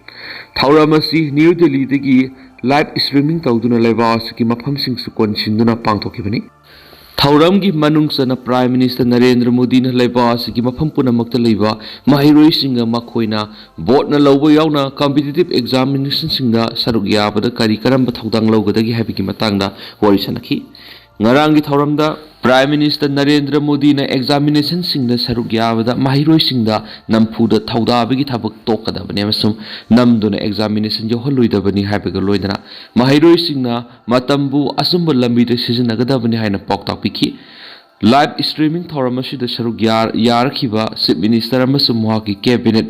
ꯊꯧꯔꯝ ꯑꯁꯤ ꯅ꯭ꯌꯨ ꯗꯦꯜꯂꯤꯗꯒꯤ live streaming ꯇꯧꯗꯨꯅ ꯂꯩꯕꯥꯛ ꯑꯁꯤꯒꯤ ꯃꯐꯝꯁꯤꯡꯁꯨ ꯀꯣꯟꯁꯤꯟꯗꯨꯅ ꯄꯥꯡꯊꯣꯛꯈꯤꯕꯅꯤ꯫ ꯊꯧꯔꯝꯒꯤ ꯃꯅꯨꯡ ꯆꯟꯅ Prime Minister ꯅꯔꯦꯟꯗ꯭ꯔ ꯃꯣꯗꯤꯅ ꯂꯩꯕꯥꯛ ꯑꯁꯤꯒꯤ ꯃꯐꯝ ꯄꯨꯝꯅꯃꯛꯇ ꯂꯩꯕ ꯃꯍꯩꯔꯣꯏꯁꯤꯡꯒ ꯃꯈꯣꯏꯅ voteꯅ ꯂꯧꯕ ꯌꯥꯎꯅ competitive examinationꯁꯤꯡꯗ ꯁꯔꯨꯛ ꯌꯥꯕꯗ ꯀꯔꯤ ꯀꯔꯝꯕ ꯊꯧꯗꯥꯡ ꯂꯧꯒꯗꯒꯦ ꯍꯥꯏꯕꯒꯤ ꯃꯇꯥꯡꯗ ꯋꯥꯔꯤ ꯁꯥꯟꯅꯈꯤ꯫ ꯉꯔꯥꯡꯒꯤ ꯊꯧꯔꯝꯗ Prime Minister ꯅꯔꯦꯟꯗ꯭ꯔ ꯃꯣꯗꯤꯅ examinationꯁꯤꯡꯗ ꯁꯔꯨꯛ ꯌꯥꯕꯗ ꯃꯍꯩꯔꯣꯏꯁꯤꯡꯗ ꯅꯝꯐꯨꯗ ꯊꯧꯗꯥꯕꯒꯤ ꯊꯕꯛ ꯇꯣꯛꯀꯗꯕꯅꯤ ꯑꯃꯁꯨꯡ ꯅꯝꯗꯨꯅ examination ꯌꯥꯎꯍꯜꯂꯣꯏꯗꯕꯅꯤ ꯍꯥꯏꯕꯒ ꯂꯣꯏꯅꯅ ꯃꯍꯩꯔꯣꯏꯁꯤꯡꯅ ꯃꯇꯝꯕꯨ ꯑꯆꯨꯝꯕ ꯂꯝꯕꯤꯗ ꯁꯤꯖꯤꯟꯅꯒꯗꯕꯅꯤ ꯍꯥꯏꯅ ꯄꯥꯎꯇꯥꯛ ꯄꯤꯈꯤ꯫ Live streaming ꯊꯧꯔꯝ ꯑꯁꯤꯗ ꯁꯔꯨꯛ ꯌꯥ-, ꯌꯥꯔꯛꯈꯤꯕ Chief Minister ꯑꯃꯁꯨꯡ ꯃꯍꯥꯛꯀꯤ cabinet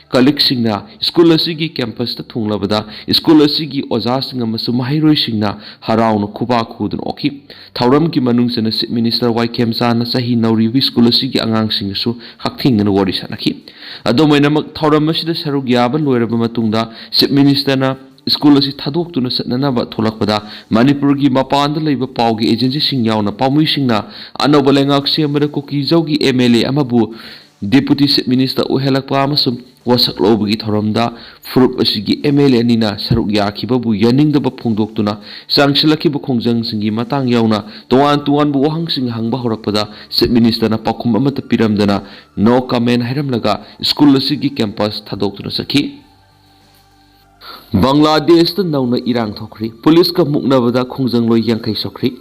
colleagueꯁꯤꯡꯅ ꯁ꯭ꯀꯨꯜ ꯑꯁꯤꯒꯤ campusꯇ ꯊꯨꯡꯂꯕꯗ ꯁ꯭ꯀꯨꯜ ꯑꯁꯤꯒꯤ ꯑꯣꯖꯥꯁꯤꯡ ꯑꯃꯁꯨꯡ ꯃꯍꯩꯔꯣꯏꯁꯤꯡꯅ ꯍꯔꯥꯎꯅ ꯈꯨꯕꯥꯛ ꯈꯨꯗꯨꯅ ꯑꯣꯛꯈꯤ꯫ ꯊꯧꯔꯝꯒꯤ ꯃꯅꯨꯡ ꯆꯟꯅ Chief Minister ꯋꯥꯏ ꯈꯦꯝꯆꯥꯟꯅ ꯆꯍꯤ ꯅꯧꯔꯤꯕ ꯁ꯭ꯀꯨꯜ ꯑꯁꯤꯒꯤ ꯑꯉꯥꯡꯁꯤꯡꯒꯁꯨ ꯍꯛꯊꯦꯡꯅꯅ ꯋꯥꯔꯤ ꯁꯥꯟꯅꯈꯤ꯫ ꯑꯗꯨꯝ ꯑꯣꯏꯅꯃꯛ, ꯊꯧꯔꯝ ꯑꯁꯤꯗ ꯁꯔꯨꯛ ꯌꯥꯕ ꯂꯣꯏꯔꯕ ꯃꯇꯨꯡꯗ Chief Ministerꯅ ꯁ꯭ꯀꯨꯜ ꯑꯁꯤ ꯊꯥꯗꯣꯛꯇꯨꯅ ꯆꯠꯅꯅꯕ ꯊꯣꯛꯂꯛꯄꯗ ꯃꯅꯤꯄꯨꯔꯒꯤ ꯃꯄꯥꯟꯗ ꯂꯩꯕ ꯄꯥꯎꯒꯤ agencyꯁꯤꯡ ꯌꯥꯎꯅ ꯄꯥꯎꯃꯤꯁꯤꯡꯅ ꯑꯅꯧꯕ ꯂꯩꯉꯥꯛ ꯁꯦꯝꯕꯗ ꯀꯨꯀꯤꯖꯧꯒꯤ MLA ꯑꯃꯕꯨ Deputy Chief Minister ꯑꯣꯏꯍꯜꯂꯛꯄ ꯑꯃꯁꯨꯡ ꯋꯥꯁꯛ ꯂꯧꯕꯒꯤ ꯊꯧꯔꯝꯗ ꯐꯨꯔꯨꯞ ꯑꯁꯤꯒꯤ MLA ꯑꯅꯤꯅ ꯁꯔꯨꯛ ꯌꯥꯈꯤꯕꯕꯨ ꯌꯥꯅꯤꯡꯗꯕ ꯐꯣꯡꯗꯣꯛꯇꯨꯅ ꯆꯪꯁꯤꯜꯂꯛꯈꯤꯕ ꯈꯣꯡꯖꯪꯁꯤꯡꯒꯤ ꯃꯇꯥꯡ ꯌꯥꯎꯅ ꯇꯣꯉꯥꯟ ꯇꯣꯉꯥꯟꯕ ꯋꯥꯍꯪꯁꯤꯡ ꯍꯪꯕ ꯍꯧꯔꯛꯄꯗ Chief Ministerꯅ ꯄꯥꯎꯈꯨꯝ ꯑꯃꯠꯇ ꯄꯤꯔꯝꯗꯅ no comment ꯍꯥꯏꯔꯝꯂꯒ ꯁ꯭ꯀꯨꯜ ꯑꯁꯤꯒꯤ campus ꯊꯥꯗꯣꯛꯇꯨꯅ ꯆꯠꯈꯤ꯫ ꯕꯪꯒ꯭ꯂꯥꯗꯦꯁꯇ ꯅꯧꯅ ꯏꯔꯥꯡ ꯊꯣꯛꯈ꯭ꯔꯤ꯫ ꯄꯨꯂꯤꯁꯀ ꯃꯨꯛꯅꯕꯗ ꯈꯣꯡꯖꯪꯂꯣꯏ ꯌꯥꯡꯈꯩ ꯁꯣꯛꯈ꯭ꯔꯤ꯫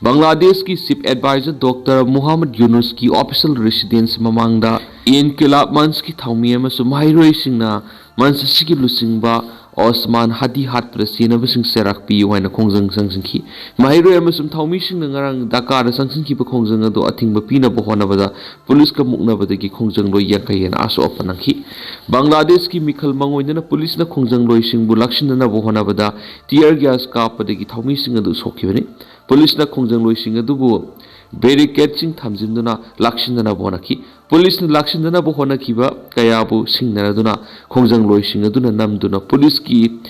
ꯕꯪꯒ꯭ꯂꯥꯗꯦꯁꯀꯤ Chief Advisor Doctor ꯃꯨꯍꯝꯃꯗ ꯌꯨꯅꯨꯁꯀꯤ official residence ꯃꯃꯥꯡꯗ ꯏꯟꯀꯤꯂꯥꯕ ꯃꯟꯆꯀꯤ ꯊꯧꯃꯤ ꯑꯃꯁꯨꯡ ꯃꯍꯩꯔꯣꯏꯁꯤꯡꯅ ꯃꯟꯆ ꯑꯁꯤꯒꯤ ꯂꯨꯆꯤꯡꯕ ꯑꯣꯁꯃꯥꯟ ꯍꯥꯗꯤ ꯍꯥꯠꯄꯗ ꯆꯦꯟꯅꯕꯁꯤꯡ ꯆꯩꯔꯥꯛ ꯄꯤꯌꯨ ꯍꯥꯏꯅ ꯈꯣꯡꯖꯪ ꯆꯪꯁꯤꯟꯈꯤ꯫ ꯃꯍꯩꯔꯣꯏ ꯑꯃꯁꯨꯡ ꯊꯧꯃꯤꯁꯤꯡꯅ ꯉꯔꯥꯡ ꯙꯥꯀꯥꯗ ꯆꯪꯁꯤꯟꯈꯤꯕ ꯈꯣꯡꯖꯪ ꯑꯗꯨ ꯑꯊꯤꯡꯕ ꯄꯤꯅꯕ ꯍꯣꯠꯅꯕꯗ ꯄꯨꯂꯤꯁꯀ ꯃꯨꯛꯅꯕꯗꯒꯤ ꯈꯣꯡꯖꯪꯂꯣꯏ ꯌꯥꯡꯈꯩ ꯍꯦꯟꯅ ꯑꯁꯣꯛ ꯑꯄꯟ ꯅꯪꯈꯤ꯫ ꯕꯪꯒ꯭ꯂꯥꯗꯦꯁꯀꯤ ꯃꯤꯈꯜ ꯃꯪꯑꯣꯏꯅꯅ ꯄꯨꯂꯤꯁꯅ ꯈꯣꯡꯖꯪꯂꯣꯏꯁꯤꯡꯕꯨ ꯂꯥꯛꯁꯤꯟꯅꯅꯕ ꯍꯣꯠꯅꯕꯗ tear gas ꯀꯥꯞꯄꯗꯒꯤ ꯊꯧꯃꯤꯁꯤꯡ ꯑꯗꯨ ꯁꯣꯛꯈꯤꯕꯅꯤ꯫ ꯄꯨꯂꯤꯁꯅ ꯈꯣꯡꯖꯪꯂꯣꯏꯁꯤꯡ ꯑꯗꯨꯕꯨ barricadeꯁꯤꯡ ꯊꯝꯖꯤꯟꯗꯨꯅ ꯂꯥꯛꯁꯤꯟꯅꯅꯕ ꯍꯣꯠꯅꯈꯤ꯫ ꯄꯨꯂꯤꯁꯅ ꯂꯥꯛꯁꯤꯟꯅꯅꯕ ꯍꯣꯠꯅꯈꯤꯕ ꯀꯌꯥꯕꯨ ꯁꯤꯡꯅꯔꯗꯨꯅ ꯈꯣꯡꯖꯪꯂꯣꯏꯁꯤꯡ ꯑꯗꯨꯅ ꯅꯝꯗꯨꯅ ꯄꯨꯂꯤꯁꯀꯤ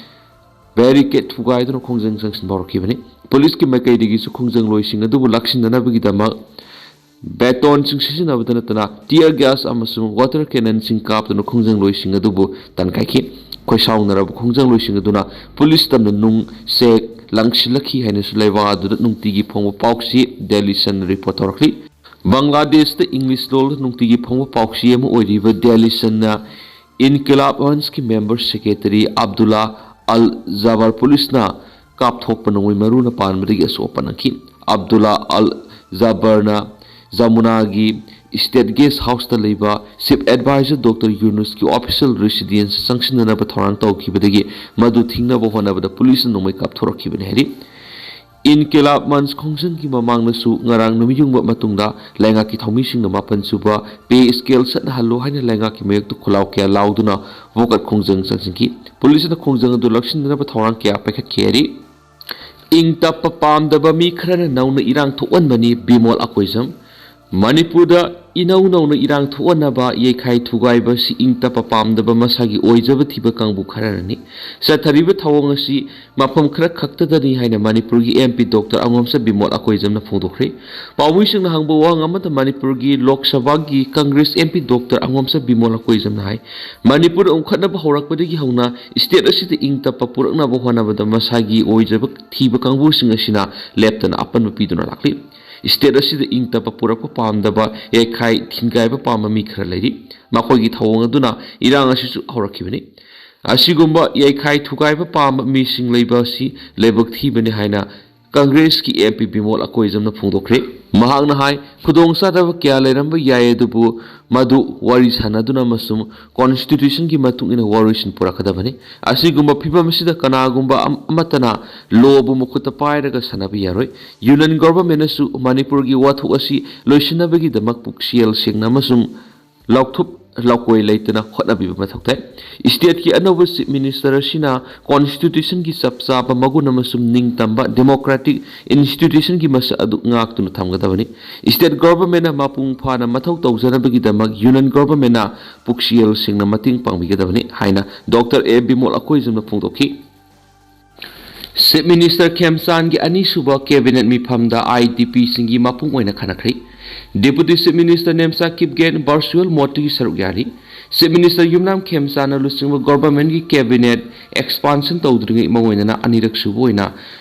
barricade ꯊꯨꯒꯥꯏꯗꯨꯅ ꯈꯣꯡꯖꯪ ꯆꯪꯁꯤꯟꯕ ꯍꯧꯔꯛꯈꯤꯕꯅꯤ꯫ ꯄꯨꯂꯤꯁꯀꯤ ꯃꯥꯏꯀꯩꯗꯒꯤꯁꯨ ꯈꯣꯡꯖꯪꯂꯣꯏꯁꯤꯡ ꯑꯗꯨꯕꯨ ꯂꯥꯛꯁꯤꯟꯅꯅꯕꯒꯤꯗꯃꯛ batonꯁꯤꯡ ꯁꯤꯖꯤꯟꯅꯕꯇ ꯅꯠꯇꯅ tear gas ꯑꯃꯁꯨꯡ water cannonꯁꯤꯡ ꯀꯥꯞꯇꯨꯅ ꯈꯣꯡꯖꯪꯂꯣꯏꯁꯤꯡ ꯑꯗꯨꯕꯨ ꯇꯥꯟꯈꯥꯏꯈꯤ꯫ ꯈꯣꯏꯁꯥꯎꯅꯔꯕ ꯈꯣꯡꯖꯪꯂꯣꯏꯁꯤꯡ ꯑꯗꯨꯅ ꯄꯨꯂꯤꯁ ꯇꯝꯅ ꯅꯨꯡ ꯆꯦꯛ ꯂꯪꯁꯤꯜꯂꯛꯈꯤ ꯍꯥꯏꯅꯁꯨ ꯂꯩꯕꯥꯛ ꯑꯗꯨꯗ ꯅꯨꯡꯇꯤꯒꯤ ꯐꯣꯡꯕ ꯄꯥꯎꯆꯦ Daily Sunꯅ report ꯇꯧꯔꯛꯂꯤ꯫ ꯕꯪꯒ꯭ꯂꯥꯗꯦꯁꯇ ꯏꯪꯂꯤꯁ ꯂꯣꯜꯗ ꯅꯨꯡꯇꯤꯒꯤ ꯐꯣꯡꯕ ꯄꯥꯎꯆꯦ ꯑꯃ ꯑꯣꯏꯔꯤꯕ Daily Sunꯅ ꯏꯟꯀꯤꯂꯥꯕ ꯃꯟꯆꯀꯤ member secretary ꯑꯕꯗꯨꯜꯂꯥ ꯑꯜ ꯖꯥꯕꯔ ꯄꯨꯂꯤꯁꯅ ꯀꯥꯞꯊꯣꯛꯄ ꯅꯣꯡꯃꯩ ꯃꯔꯨꯅ ꯄꯥꯟꯕꯗꯒꯤ ꯑꯁꯣꯛ ꯑꯄꯟ ꯅꯪꯈꯤ꯫ ꯑꯕꯗꯨꯜꯂꯥ ꯑꯜ ꯖꯥꯕꯔꯅ ꯖꯃꯨꯅꯥꯒꯤ State Guest Houseꯇ ꯂꯩꯕ Chief Advisor Doctor ꯌꯨꯅꯨꯁꯀꯤ official residence ꯆꯪꯁꯤꯟꯅꯅꯕ ꯊꯧꯔꯥꯡ ꯇꯧꯈꯤꯕꯗꯒꯤ ꯃꯗꯨ ꯊꯤꯡꯅꯕ ꯍꯣꯠꯅꯕꯗ ꯄꯨꯂꯤꯁꯅ ꯅꯣꯡꯃꯩ ꯀꯥꯞꯊꯣꯔꯛꯈꯤꯕꯅꯤ ꯍꯥꯏꯔꯤ꯫ ꯏꯟꯀꯤꯂꯥꯕ ꯃꯟꯆ ꯈꯣꯡꯖꯪꯒꯤ ꯃꯃꯥꯡꯗꯁꯨ ꯉꯔꯥꯡ ꯅꯨꯃꯤꯠ ꯌꯨꯡꯕ ꯃꯇꯨꯡꯗ ꯂꯩꯉꯥꯛꯀꯤ ꯊꯧꯃꯤꯁꯤꯡꯅ ꯃꯥꯄꯟ ꯁꯨꯕ ꯄꯦ ꯁ꯭ꯀꯦꯜ ꯆꯠꯅꯍꯜꯂꯣ ꯍꯥꯏꯅ ꯂꯩꯉꯥꯛꯀꯤ ꯃꯥꯌꯣꯛꯇ ꯈꯣꯜꯂꯥꯎ ꯀꯌꯥ ꯂꯥꯎꯗꯨꯅ ꯋꯥꯀꯠ ꯈꯣꯡꯖꯪ ꯆꯪꯁꯤꯟꯈꯤ꯫ ꯄꯨꯂꯤꯁꯅ ꯈꯣꯡꯖꯪ ꯑꯗꯨ ꯂꯧꯁꯤꯟꯅꯅꯕ ꯊꯧꯔꯥꯡ ꯀꯌꯥ ꯄꯥꯏꯈꯠꯈꯤ ꯍꯥꯏꯔꯤ꯫ ꯏꯪ ꯇꯞꯄ ꯄꯥꯝꯗꯕ ꯃꯤ ꯈꯔꯅ ꯅꯧꯅ ꯏꯔꯥꯡ ꯊꯣꯛꯍꯟꯕꯅꯤ, ꯕꯤꯃꯣꯜ ꯑꯀꯣꯏꯖꯝ꯫ ꯃꯅꯤꯄꯨꯔꯗ ꯏꯅꯧ ꯅꯧꯅ ꯏꯔꯥꯡ ꯊꯣꯛꯍꯟꯅꯕ ꯌꯩꯈꯥꯏ ꯊꯨꯒꯥꯏꯕ ꯑꯁꯤ ꯏꯪ ꯇꯞꯄ ꯄꯥꯝꯗꯕ ꯃꯁꯥꯒꯤ ꯑꯣꯏꯖꯕ ꯊꯤꯕ ꯀꯥꯡꯕꯨ ꯈꯔꯅꯅꯤ꯫ ꯆꯠꯊꯔꯤꯕ ꯊꯧꯑꯣꯡ ꯑꯁꯤ ꯃꯐꯝ ꯈꯔ ꯈꯛꯇꯗꯅꯤ ꯍꯥꯏꯅ ꯃꯅꯤꯄꯨꯔꯒꯤ ꯑꯦꯝ ꯄꯤ ꯗꯣꯛꯇꯔ ꯑꯉꯣꯝꯆꯥ ꯕꯤꯃꯣꯜ ꯑꯀꯣꯏꯖꯝꯅ ꯐꯣꯡꯗꯣꯛꯈ꯭ꯔꯦ꯫ ꯄꯥꯎꯃꯤꯁꯤꯡꯅ ꯍꯪꯕ ꯋꯥꯍꯪ ꯑꯃꯗ ꯃꯅꯤꯄꯨꯔꯒꯤ ꯂꯣꯛ ꯁꯚꯥꯒꯤ Congress M P doctor ꯑꯉꯣꯝꯆꯥ Bimol ꯑꯀꯣꯏꯖꯝꯅ ꯍꯥꯏ, ꯃꯅꯤꯄꯨꯔ ꯎꯪꯈꯠꯅꯕ ꯍꯧꯔꯛꯄꯗꯒꯤ ꯍꯧꯅ ꯁ꯭ꯇꯦꯠ ꯑꯁꯤꯗ ꯏꯪ ꯇꯞꯄ ꯄꯨꯔꯛꯅꯕ ꯍꯣꯠꯅꯕꯗ ꯃꯁꯥꯒꯤ ꯑꯣꯏꯖꯕ ꯊꯤꯕ ꯀꯥꯡꯕꯨꯁꯤꯡ ꯑꯁꯤꯅ ꯂꯦꯞꯇꯅ ꯑꯄꯟꯕ ꯄꯤꯗꯨꯅ ꯂꯥꯛꯂꯤ꯫ ꯁ꯭ꯇꯦꯠ ꯑꯁꯤꯗ ꯏꯪ ꯇꯞꯄ ꯄꯨꯔꯛꯄ ꯄꯥꯝꯗꯕ ꯌꯩꯈꯥꯏ ꯊꯤꯟꯒꯥꯏꯕ ꯄꯥꯝꯕ ꯃꯤ ꯈꯔ ꯂꯩꯔꯤ꯫ ꯃꯈꯣꯏꯒꯤ ꯊꯧꯑꯣꯡ ꯑꯗꯨꯅ ꯏꯔꯥꯡ ꯑꯁꯤꯁꯨ ꯍꯧꯔꯛꯈꯤꯕꯅꯤ꯫ ꯑꯁꯤꯒꯨꯝꯕ ꯌꯩꯈꯥꯏ ꯊꯨꯒꯥꯏꯕ ꯄꯥꯝꯕ ꯃꯤꯁꯤꯡ ꯂꯩꯕ ꯑꯁꯤ ꯂꯥꯏꯕꯛ ꯊꯤꯕꯅꯤ ꯍꯥꯏꯅ ꯀꯪꯒ꯭ꯔꯦꯁꯀꯤ ꯑꯦꯝ ꯄꯤ ꯕꯤꯃꯣꯜ ꯑꯀꯣꯏꯖꯝꯅ ꯐꯣꯡꯗꯣꯛꯈ꯭ꯔꯦ꯫ ꯃꯍꯥꯛꯅ ꯍꯥꯏ, ꯈꯨꯗꯣꯡꯆꯥꯗꯕ ꯀꯌꯥ ꯂꯩꯔꯝꯕ ꯌꯥꯏ, ꯑꯗꯨꯕꯨ ꯃꯗꯨ ꯋꯥꯔꯤ ꯁꯥꯟꯅꯗꯨꯅ ꯑꯃꯁꯨꯡ ꯀꯣꯟꯁꯇꯤꯇ꯭ꯌꯨꯁꯟꯒꯤ ꯃꯇꯨꯡ ꯏꯟꯅ ꯋꯥꯔꯣꯏꯁꯤꯟ ꯄꯨꯔꯛꯀꯗꯕꯅꯤ꯫ ꯑꯁꯤꯒꯨꯝꯕ ꯐꯤꯚꯝ ꯑꯁꯤꯗ ꯀꯅꯥꯒꯨꯝꯕ ꯑꯝ-, ꯑꯃꯠꯇꯅ ꯂꯣꯕꯨ ꯃꯈꯨꯠꯇ ꯄꯥꯏꯔꯒ ꯁꯥꯟꯅꯕ ꯌꯥꯔꯣꯏ꯫ ꯌꯨꯅꯤꯌꯟ ꯒꯣꯚꯔꯟꯃꯦꯟꯠꯅꯁꯨ ꯃꯅꯤꯄꯨꯔꯒꯤ ꯋꯥꯊꯣꯛ ꯑꯁꯤ ꯂꯣꯏꯁꯤꯟꯅꯕꯒꯤꯗꯃꯛ ꯄꯨꯛꯆꯦꯜ ꯁꯦꯡꯅ ꯑꯃꯁꯨꯡ ꯂꯥꯎꯊꯣꯛ ꯂꯥꯎꯀꯣꯏ ꯂꯩꯇꯅ ꯍꯣꯠꯅꯕꯤꯕ ꯃꯊꯧ ꯇꯥꯏ꯫ ꯁ꯭ꯇꯦꯠꯀꯤ ꯑꯅꯧꯕ ꯆꯤꯐ ꯃꯤꯅꯤꯁꯇꯔ ꯑꯁꯤꯅ ꯀꯣꯟꯁꯇꯤꯇ꯭ꯌꯨꯁꯟꯒꯤ ꯆꯞ ꯆꯥꯕ ꯃꯒꯨꯟ ꯑꯃꯁꯨꯡ ꯅꯤꯡꯇꯝꯕ ꯗꯦꯃꯣꯀ꯭ꯔꯦꯇꯤꯛ ꯏꯟꯁꯇꯤꯇ꯭ꯌꯨꯁꯟꯒꯤ ꯃꯁꯛ ꯑꯗꯨ ꯉꯥꯛꯇꯨꯅ ꯊꯝꯒꯗꯕꯅꯤ꯫ ꯁ꯭ꯇꯦꯠ ꯒꯣꯚꯔꯟꯃꯦꯟꯠꯅ ꯃꯄꯨꯡ ꯐꯥꯅ ꯃꯊꯧ ꯇꯧꯖꯅꯕꯒꯤꯗꯃꯛ ꯌꯨꯅꯤꯌꯟ ꯒꯣꯚꯔꯟꯃꯦꯟꯠꯅ ꯄꯨꯛꯆꯦꯜ ꯁꯦꯡꯅ ꯃꯇꯦꯡ ꯄꯥꯡꯕꯤꯒꯗꯕꯅꯤ ꯍꯥꯏꯅ ꯗꯣꯛꯇꯔ ꯑꯦ ꯕꯤꯃꯣꯜ ꯑꯀꯣꯏꯖꯝꯅ ꯐꯣꯡꯗꯣꯛꯈꯤ꯫ ꯆꯤꯐ ꯃꯤꯅꯤꯁꯇꯔ ꯈꯦꯝꯆꯥꯟꯒꯤ ꯑꯅꯤꯁꯨꯕ ꯀꯦꯕꯤꯅꯦꯠ ꯃꯤꯐꯝꯗ ꯑꯥꯏ ꯗꯤ ꯄꯤꯁꯤꯡꯒꯤ ꯃꯄꯨꯡ ꯑꯣꯏꯅ ꯈꯟꯅꯈ꯭ꯔꯦ꯫ ꯗꯦꯄꯨꯇꯤ chief minister Nemcha Kipgen virtual ꯃꯣꯗꯇꯒꯤ ꯁꯔꯨꯛ ꯌꯥꯔꯤ꯫ ꯆꯤꯐ ꯃꯤꯅꯤꯁꯇꯔ ꯌꯨꯝꯅꯥꯝ ꯈꯦꯝꯆꯥꯟꯅ ꯂꯨꯆꯤꯡꯕ ꯒꯣꯚꯔꯟꯃꯦꯟꯠꯀꯤ ꯀꯦꯕꯤꯅꯦꯠ ꯑꯦꯛꯁꯄꯥꯟꯁꯟ ꯇꯧꯗ꯭ꯔꯤꯉꯩ ꯃꯉꯣꯏꯗꯅ ꯑꯅꯤꯔꯛ ꯁꯨꯕ ꯑꯣꯏꯅ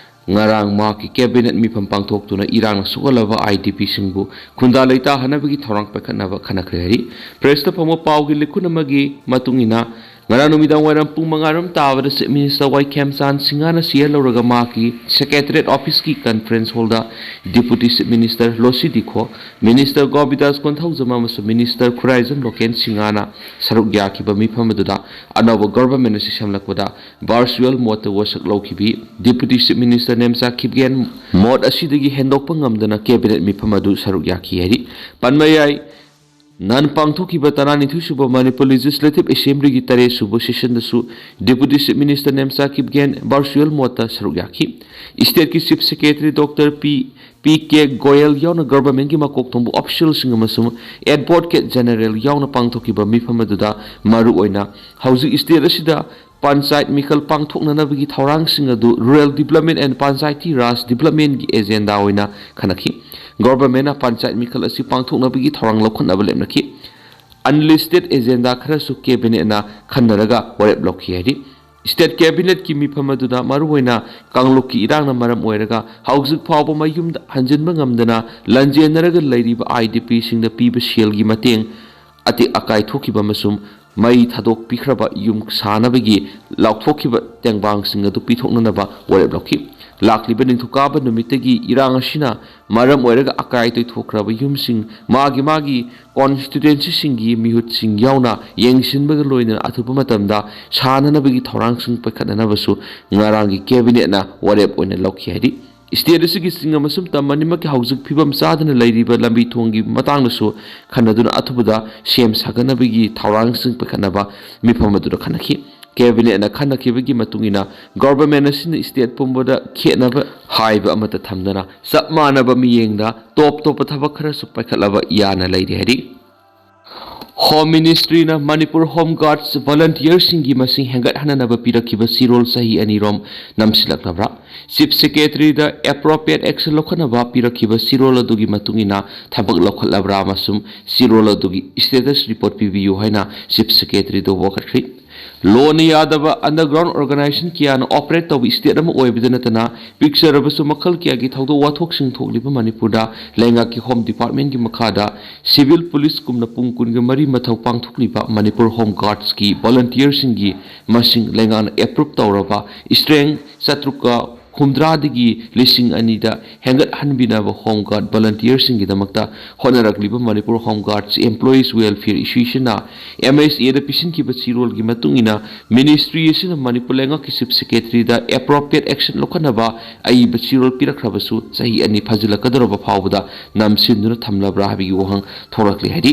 ꯉꯔꯥꯡ ꯃꯍꯥꯛꯀꯤ ꯀꯦꯕꯤꯅꯦꯠ ꯃꯤꯐꯝ ꯄꯥꯡꯊꯣꯛꯇꯨꯅ ꯏꯔꯥꯡꯅ ꯁꯣꯛꯍꯜꯂꯕ ꯑꯥꯏ ꯗꯤ ꯄꯤꯁꯤꯡꯕꯨ ꯈꯨꯟꯗꯥ ꯂꯩꯇꯥꯍꯟꯅꯕꯒꯤ ꯊꯧꯔꯥꯡ ꯄꯥꯏꯈꯠꯅꯕ ꯈꯟꯅꯈ꯭ꯔꯦ ꯍꯥꯏꯔꯤ꯫ ꯄ꯭ꯔꯦꯁꯇ ꯐꯪꯕ ꯄꯥꯎꯒꯤ ꯂꯤꯈꯨꯟ ꯑꯃꯒꯤ ꯃꯇꯨꯡ ꯏꯟꯅ, ꯉꯔꯥꯡ ꯅꯨꯃꯤꯗꯥꯡ ꯋꯥꯏꯔꯝ ꯄꯨꯡ ꯃꯉꯥ ꯔꯣꯝ ꯇꯥꯕꯗ Chief Minister ꯋꯥꯏ ꯈꯦꯝꯆꯥꯟ ꯁꯤꯡꯍꯅ ꯁꯤꯌꯔ ꯂꯧꯔꯒ ꯃꯍꯥꯛꯀꯤ Secretariat Officeꯀꯤ Conference Hallꯗ Deputy Chief Minister ꯂꯣꯁꯤ ꯗꯤꯈꯣ, Minister ꯒꯣꯕꯤꯗꯥꯁ Konthoujam ꯑꯃꯁꯨꯡ Minister ꯈꯨꯔꯥꯏꯖꯝ ꯂꯣꯀꯦꯟ ꯁꯤꯡꯍꯅ ꯁꯔꯨꯛ ꯌꯥꯈꯤꯕ ꯃꯤꯐꯝ ꯑꯗꯨꯗ ꯑꯅꯧꯕ government ꯑꯁꯤ ꯁꯦꯝꯂꯛꯄꯗ virtual modeꯇ ꯋꯥꯁꯛ ꯂꯧꯈꯤꯕꯤ Deputy Chief Minister ꯅꯦꯝꯆꯥ ꯈꯤꯞꯒꯦꯟ ꯃꯣꯠ ꯑꯁꯤꯗꯒꯤ ꯍꯦꯟꯗꯣꯛꯄ ꯉꯝꯗꯅ cabinet ꯃꯤꯐꯝ ꯑꯗꯨ ꯁꯔꯨꯛ ꯌꯥꯈꯤ ꯍꯥꯏꯔꯤ꯫ ꯄꯟꯕ ꯌꯥꯏ, ꯅꯍꯥꯟ ꯄꯥꯡꯊꯣꯛꯈꯤꯕ ꯇꯔꯥꯅꯤꯊꯣꯏ ꯁꯨꯕ ꯃꯅꯤꯄꯨꯔ Legislative Assemblyꯒꯤ ꯇꯔꯦꯠ ꯁꯨꯕ sessionꯗꯁꯨ Deputy Chief Minister Nemcha Kipgen virtual modeꯇ ꯁꯔꯨꯛ ꯌꯥꯈꯤ꯫ Stateꯀꯤ Chief Secretary Doctor P, P K Goyal ꯌꯥꯎꯅ governmentꯀꯤ ꯃꯀꯣꯛ ꯊꯣꯡꯕ officialꯁꯤꯡ ꯑꯃꯁꯨꯡ Advocate General ꯌꯥꯎꯅ ꯄꯥꯡꯊꯣꯛꯈꯤꯕ ꯃꯤꯐꯝ ꯑꯗꯨꯗ ꯃꯔꯨꯑꯣꯏꯅ ꯍꯧꯖꯤꯛ state ꯑꯁꯤꯗ ꯄꯟꯆꯥꯌꯠ ꯃꯤꯈꯜ ꯄꯥꯡꯊꯣꯛꯅꯅꯕꯒꯤ ꯊꯧꯔꯥꯡꯁꯤꯡ ꯑꯗꯨ Rural Development and Panchayati Raj Developmentꯀꯤ agenda ꯑꯣꯏꯅ ꯈꯟꯅꯈꯤ꯫ Governmentꯅ ꯄꯟꯆꯥꯌꯠ ꯃꯤꯈꯜ ꯑꯁꯤ ꯄꯥꯡꯊꯣꯛꯅꯕꯒꯤ ꯊꯧꯔꯥꯡ ꯂꯧꯈꯠꯅꯕ ꯂꯦꯞꯅꯈꯤ꯫ Unlisted agenda ꯈꯔꯁꯨ cabinetꯅ ꯈꯟꯅꯔꯒ ꯋꯥꯔꯦꯞ ꯂꯧꯈꯤ ꯍꯥꯏꯔꯤ꯫ State cabinetꯀꯤ ꯃꯤꯐꯝ ꯑꯗꯨꯗ ꯃꯔꯨꯑꯣꯏꯅ ꯀꯥꯡꯂꯨꯞꯀꯤ ꯏꯔꯥꯡꯅ ꯃꯔꯝ ꯑꯣꯏꯔꯒ ꯍꯧꯖꯤꯛ ꯐꯥꯎꯕ ꯃꯌꯨꯝꯗ ꯍꯟꯖꯤꯟꯕ ꯉꯝꯗꯅ ꯂꯟꯖꯦꯟꯅꯔꯒ ꯂꯩꯔꯤꯕ IDPꯁꯤꯡꯗ ꯄꯤꯕ ꯁꯦꯜꯒꯤ ꯃꯇꯦꯡ, ꯑꯇꯦꯛ ꯑꯀꯥꯏ ꯊꯣꯛꯈꯤꯕ ꯑꯃꯁꯨꯡ ꯃꯩ ꯊꯥꯗꯣꯛꯄꯤꯈ꯭ꯔꯕ ꯌꯨꯝ ꯁꯥꯅꯕꯒꯤ ꯂꯥꯎꯊꯣꯛꯈꯤꯕ ꯇꯦꯡꯕꯥꯡꯁꯤꯡ ꯑꯗꯨ ꯄꯤꯊꯣꯛꯅꯅꯕ ꯋꯥꯔꯦꯞ ꯂꯧꯈꯤ꯫ ꯂꯥꯛꯂꯤꯕ ꯅꯤꯡꯊꯧꯀꯥꯕ ꯅꯨꯃꯤꯠꯇꯒꯤ ꯏꯔꯥꯡ ꯑꯁꯤꯅ ꯃꯔꯝ ꯑꯣꯏꯔꯒ ꯑꯀꯥꯏ ꯑꯇꯣꯏ ꯊꯣꯛꯈ꯭ꯔꯕ ꯌꯨꯝꯁꯤꯡ ꯃꯥꯒꯤ ꯃꯥꯒꯤ constituencyꯁꯤꯡꯒꯤ ꯃꯤꯍꯨꯠꯁꯤꯡ ꯌꯥꯎꯅ ꯌꯦꯡꯁꯤꯟꯕꯒ ꯂꯣꯏꯅꯅ ꯑꯊꯨꯕ ꯃꯇꯝꯗ ꯁꯥꯅꯅꯕꯒꯤ ꯊꯧꯔꯥꯡꯁꯤꯡ ꯄꯥꯏꯈꯠꯅꯅꯕꯁꯨ ꯉꯔꯥꯡꯒꯤ cabinetꯅ ꯋꯥꯔꯦꯞ ꯑꯣꯏꯅ ꯂꯧꯈꯤ ꯍꯥꯏꯔꯤ꯫ State ꯑꯁꯤꯒꯤ ꯆꯤꯡ ꯑꯃꯁꯨꯡ ꯇꯝ ꯑꯅꯤꯃꯛꯀꯤ ꯍꯧꯖꯤꯛ ꯐꯤꯕꯝ ꯆꯥꯗꯅ ꯂꯩꯔꯤꯕ ꯂꯝꯕꯤ ꯊꯣꯡꯒꯤ ꯃꯇꯥꯡꯗꯁꯨ ꯈꯟꯅꯗꯨꯅ ꯑꯊꯨꯕꯗ ꯁꯦꯝ ꯁꯥꯒꯠꯅꯕꯒꯤ ꯊꯧꯔꯥꯡꯁꯤꯡ ꯄꯥꯏꯈꯠꯅꯕ ꯃꯤꯐꯝ ꯑꯗꯨꯗ ꯈꯟꯅꯈꯤ꯫ Cabinetꯅ ꯈꯟꯅꯈꯤꯕꯒꯤ ꯃꯇꯨꯡ ꯏꯟꯅ government ꯑꯁꯤꯅ state ꯄꯨꯝꯕꯗ ꯈꯦꯠꯅꯕ ꯍꯥꯏꯕ ꯑꯃꯠꯇ ꯊꯝꯗꯅ ꯆꯞ ꯃꯥꯟꯅꯕ ꯃꯤꯠꯌꯦꯡꯗ ꯇꯣꯞ ꯇꯣꯞꯄ ꯊꯕꯛ ꯈꯔꯁꯨ ꯄꯥꯏꯈꯠꯂꯕ ꯌꯥꯅ ꯂꯩꯔꯤ ꯍꯥꯏꯔꯤ꯫ Home Ministryꯅ ꯃꯅꯤꯄꯨꯔ Home Guards volunteerꯁꯤꯡꯒꯤ ꯃꯁꯤꯡ ꯍꯦꯟꯒꯠꯍꯟꯅꯅꯕ ꯄꯤꯔꯛꯈꯤꯕ ꯆꯦꯔꯣꯜ ꯆꯍꯤ ꯑꯅꯤꯔꯣꯝ ꯅꯝꯁꯤꯜꯂꯛꯂꯕ꯭ꯔꯥ? Chief Secretaryꯗ appropriate action ꯂꯧꯈꯠꯅꯕ ꯄꯤꯔꯛꯈꯤꯕ ꯆꯦꯔꯣꯜ ꯑꯗꯨꯒꯤ ꯃꯇꯨꯡ ꯏꯟꯅ ꯊꯕꯛ ꯂꯧꯈꯠꯂꯕ꯭ꯔꯥ ꯑꯃꯁꯨꯡ ꯆꯦꯔꯣꯜ ꯑꯗꯨꯒꯤ status report ꯄꯤꯕꯤꯌꯨ ꯍꯥꯏꯅ Chief Secretaryꯗ ꯋꯥꯀꯠꯈ꯭ꯔꯤ꯫ ꯂꯣꯅ ꯌꯥꯗꯕ underground organization ꯀꯌꯥꯅ operate ꯇꯧꯕ state ꯑꯃ ꯑꯣꯏꯕꯗ ꯅꯠꯇꯅ, ꯄꯤꯛꯆꯔꯕꯁꯨ ꯃꯈꯜ ꯀꯌꯥꯒꯤ ꯊꯧꯗꯣꯛ ꯋꯥꯊꯣꯛꯁꯤꯡ ꯊꯣꯛꯂꯤꯕ ꯃꯅꯤꯄꯨꯔꯗ ꯂꯩꯉꯥꯛꯀꯤ Home Departmentꯀꯤ ꯃꯈꯥꯗ civil policeꯀꯨꯝꯅ ꯄꯨꯡ ꯀꯨꯟꯒ ꯃꯔꯤ ꯃꯊꯧ ꯄꯥꯡꯊꯣꯛꯂꯤꯕ ꯃꯅꯤꯄꯨꯔ Home Guardsꯀꯤ volunteerꯁꯤꯡꯒꯤ ꯃꯁꯤꯡ ꯂꯩꯉꯥꯛꯅ approve ꯇꯧꯔꯕ strength ꯆꯥꯇ꯭ꯔꯨꯛꯀ ꯍꯨꯝꯗ꯭ꯔꯥꯗꯒꯤ ꯂꯤꯁꯤꯡ ꯑꯅꯤꯗ ꯍꯦꯟꯒꯠꯍꯟꯕꯤꯅꯕ Home Guard volunteerꯁꯤꯡꯒꯤꯗꯃꯛꯇ ꯍꯣꯠꯅꯔꯛꯂꯤꯕ Manipur Home Guards Employees Welfare Associationꯅ MHAꯗ ꯄꯤꯁꯤꯟꯈꯤꯕ ꯆꯦꯔꯣꯜꯒꯤ ꯃꯇꯨꯡ ꯏꯟꯅ, ministry ꯑꯁꯤꯅ ꯃꯅꯤꯄꯨꯔ ꯂꯩꯉꯥꯛꯀꯤ Chief Secretaryꯗ appropriate action ꯂꯧꯈꯠꯅꯕ ꯑꯏꯕ ꯆꯦꯔꯣꯜ ꯄꯤꯔꯛꯈ꯭ꯔꯕꯁꯨ, ꯆꯍꯤ ꯑꯅꯤ ꯐꯥꯖꯤꯜꯂꯛꯀꯗꯧꯔꯕ ꯐꯥꯎꯕꯗ ꯅꯝꯁꯤꯟꯗꯨꯅ ꯊꯝꯂꯕ꯭ꯔꯥ ꯍꯥꯏꯕꯒꯤ ꯋꯥꯍꯪ ꯊꯣꯛꯂꯛꯂꯤ꯫ ꯍꯥꯏꯗꯤ,